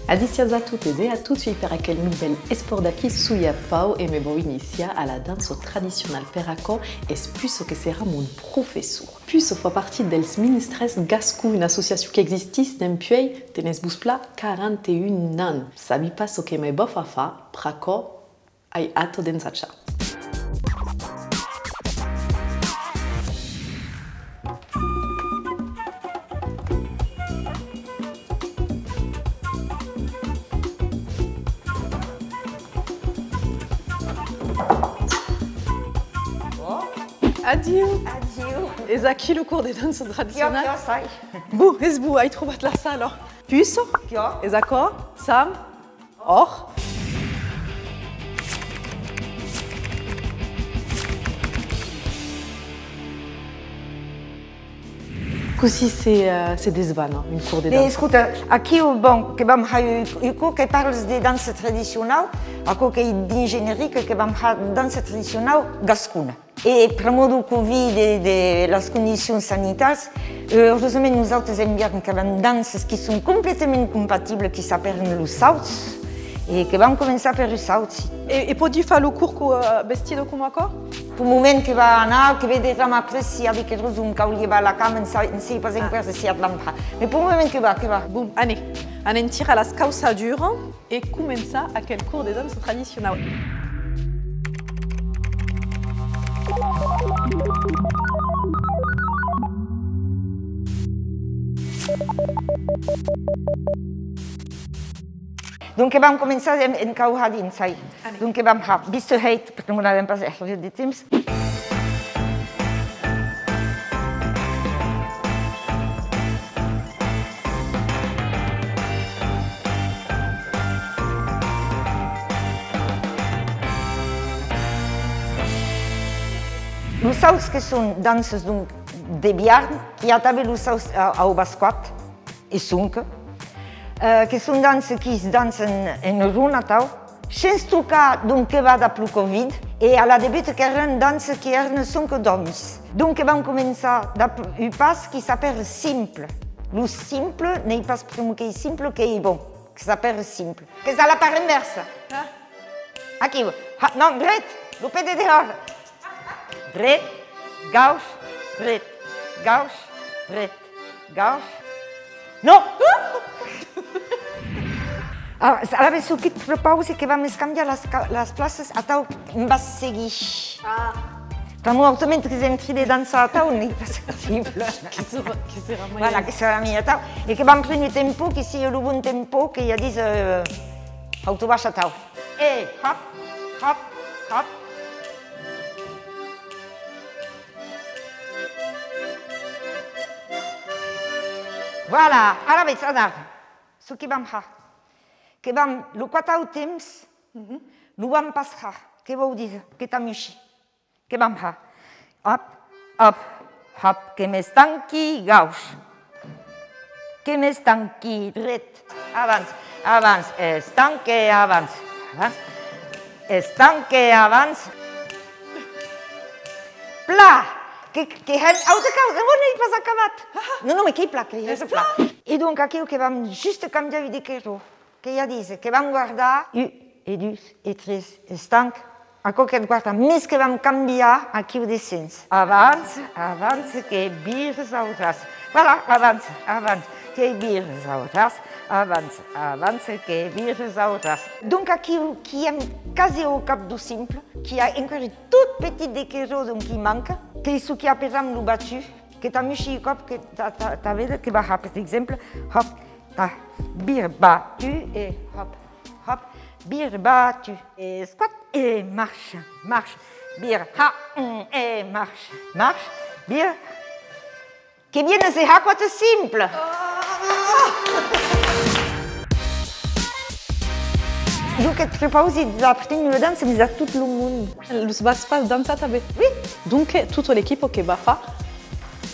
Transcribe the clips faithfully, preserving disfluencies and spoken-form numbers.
Adissiatz a totes e a tots, uei per aquel novèl Espòrt d'aquí soi a Pau e me vau iniciar a la dança tradicionala. Per aquò es Puça que serà mon professor. Puça fa partit dels Ministrèls Gascons, una associacion qu'existís dempuèi, tenètz-vos plan, quaranta e un ans. Sabi pas çò que me vau far far, pr'aquò ai ata d'ensajar. Adiu! Adiu! Es aquí lo cors de dança tradicionala? Quiò, quiò, sai. Bon, es bon, ai trobat la sala. Puça? Quiò. Es aquò? Sam? Òc. Cossí se, eh, se desvana un cors de dança? Escota, aquiu, bon, que vam har un, un cors que parla de dança tradicionau, aquò qu'ei dins generic, que vam har dança tradicionau gascona. E pr'amor deu Covid e de las condicions sanitàrias, eh, urosament nosautes en Biarn qu'avem danças qui son completament compatibles, qui s'apèran los sauts, e que vam començar per un saut. E, e pòdi far lo cors, eh, vestida coma aquò? Peu moment que va anar, que vederam après si a de queròs ont cau lievar la cama, ne sai, ne sai pas enqüèra si ac vam har. Mes peu moment que va, que va. Bon, anem, anem tirar las cauçaduras. E començar aquel cors de dança tradicionau. Donc, que vam començar en, en cauhar dins, sai. Allez. Donc, que vam har viste hèit, perque non avem pas de temps. Los sauts que son danças, donc, de Biarn, i a tanben los sauts a, au Bascoat, e sonque, eh, que son danças qui's dançan en, en ronda atau, shens tocar, donc, que va dab lo Covid, e a la debuta qu'èran danças qui èran sonque d'òmis. Donc, que vam començar dab un pas qui s'apèra simple. Lo simple n'ei pas pr'amor qu'ei simple qu'ei bon, que s'apèra simple. Qu'es a la part envèrsa. Ah. Aquiu. Ha, non, dret, lo pè de dehòra. Dret, gauche, dret, gauche, dret, gauche. Non! Alavetz, çò qui't propausi, que vam escambiar las ca-, las plaças, atau me vas seguir. Ah. Pr'amor autament que s'entri de dançar atau, n'ei pas possible. Que serà, que serà mai... Voilà, que serà mai atau. E que vam prene tempo, que sia lo bon tempo, que i a dins, eh, autobaish atau. E hòp, hòp, hòp. Voilà, alavetz, anar. Çò que vam har. Que vam, lo quatau temps, lo vam pas har. Que vòu díser? Que t'amushi. Que vam har. Hòp, hòp, hòp, que m'estanqui gauche. Que m'estanqui dret. Avanç, avanç, estanque, avanç, avanç. Estanque, avanç. Plan! Que, que hèm auta causa, non, n'ei pas acabat. Non, non, mes qu'ei plan, qu'ei plan. E donc, aquiu que vam juste cambiar de querò. Que i a díser, que vam guardar un e dus e tres estancs, aquò qu'ètz guardat, mes que vam cambiar aquiu de sens. Avanç, avanç, que vires au ras. Voilà, avanç, avanç, que vires au ras. Avanç, avanç, que vires au ras. Donc aquiu qui èm quasi au cap deu simple, qui a enqüèra tot petit de querò, donc qui manca, qu'ei çò qui aperam lo batut, que t'amushi un còp, que t'a, t'a, t'a véder, que va har, per exemple, hòp, Ah, vire, batut e hòp, hòp, vire, batut. E squat e marcha, marcha, vire, ha, mm, e marcha, marcha, vire. Que vienes de har quate simple! Jo que prepausi d'apréner una dança, mes a tot lo mond. Los vas far dançar tanben? Oui. Donc, tota l'equipa que va far,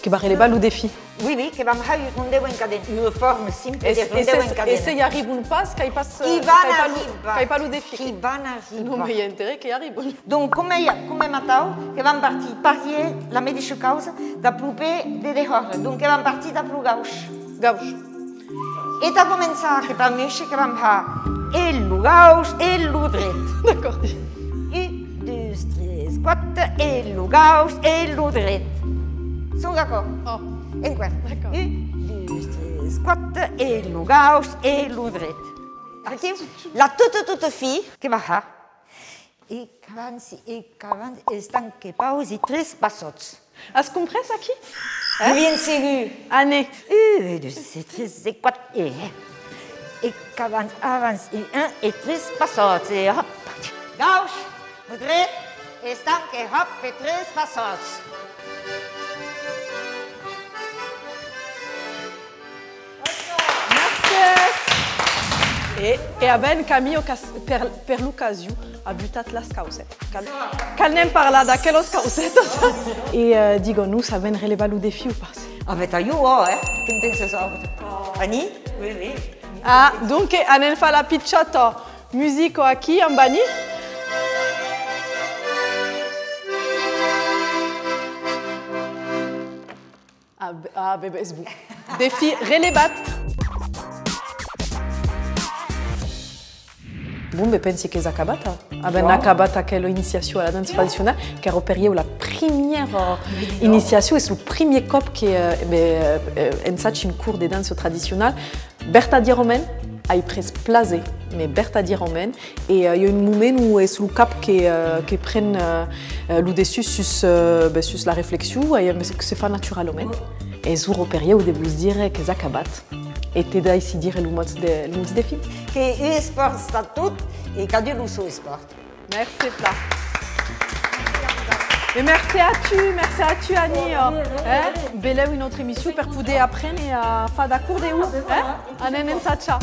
que va relevar lo defi. Oui, oui, que vam har un rondèu en cadena. Una forma simpla de rondèu en cadena. E se i arribon pas, qu'ai pas, qu'ai pas lo, qu'ai pas lo defi. Qui van arribar. Non, mais i a interès que i arribon. Donc, coma, coma matau, que vam partir parier la medisha causa dab lo pè de dehòra. Donc, que vam partir dab lo gauche. Gauche. E tà començar, que p'amuishi, que vam har e lo gauch e lo dret. D'acòrdi. Un, dus, tres, quate, e lo gauch e lo dret. Son d'acòrd? Ò. Enqüèra. D'acòrd. Un, dus, tres, quate, e lo gauch e lo dret. Aquí, la tota, tota fin, que va har. E qu'avanci, e qu'avanci, estant que pausi tres passòts. As comprés aquí? Eh? Bien segur. Anem. Un, dus, e tres, e quate, e, e qu'avanci, avanci, e un, e tres passòts, e hòp. Gauch, dret, estant que hòp, e tres passòts. Mercés! E, e avèm Camillo qu'as, per, per l'ocasion, a butat las caucetas. Cal, cal ne'n parlar d'aquelas caucetas. E, eh, diga, nos avèm relevat lo defi o pas? Ah, ben, tà jo, ò, eh? Que'n pensas, ò? Ani? Oui, oui. Ah, donc, anem far la pichòta musica aquí, amb Ani. Ah, be-, ah, be-, be-, es bon. Defi relevat. Bon, be, pensi qu'es acabat, eh? Avèm acabat aquela iniciacion a la dança tradicionala, qu'èra per ieu la primièra iniciacion, es lo primièr còp que, eh, be, eh, eh, ensagi un cors de dança tradicionala. Vertadièrament, ai pres plaser, mès vertadièrament, e, eh, i a un moment ont es lo cap que, eh, que pren, eh, eh, lo dessús sus, eh, ben, sus la reflexion, e, eh, que se fa naturalament. Es ora per ieu de vos dire qu'es acabat, e te daissi dire lo mot de, lo mot de fin. Que un espòrt tà tot, e cadun lo son espòrt. Mercé plan. E mercé a tu, mercé a tu, Ani. Eh? Belèu una autra emission per poder aprene a far d'acordeon, eh? Anem ensajar.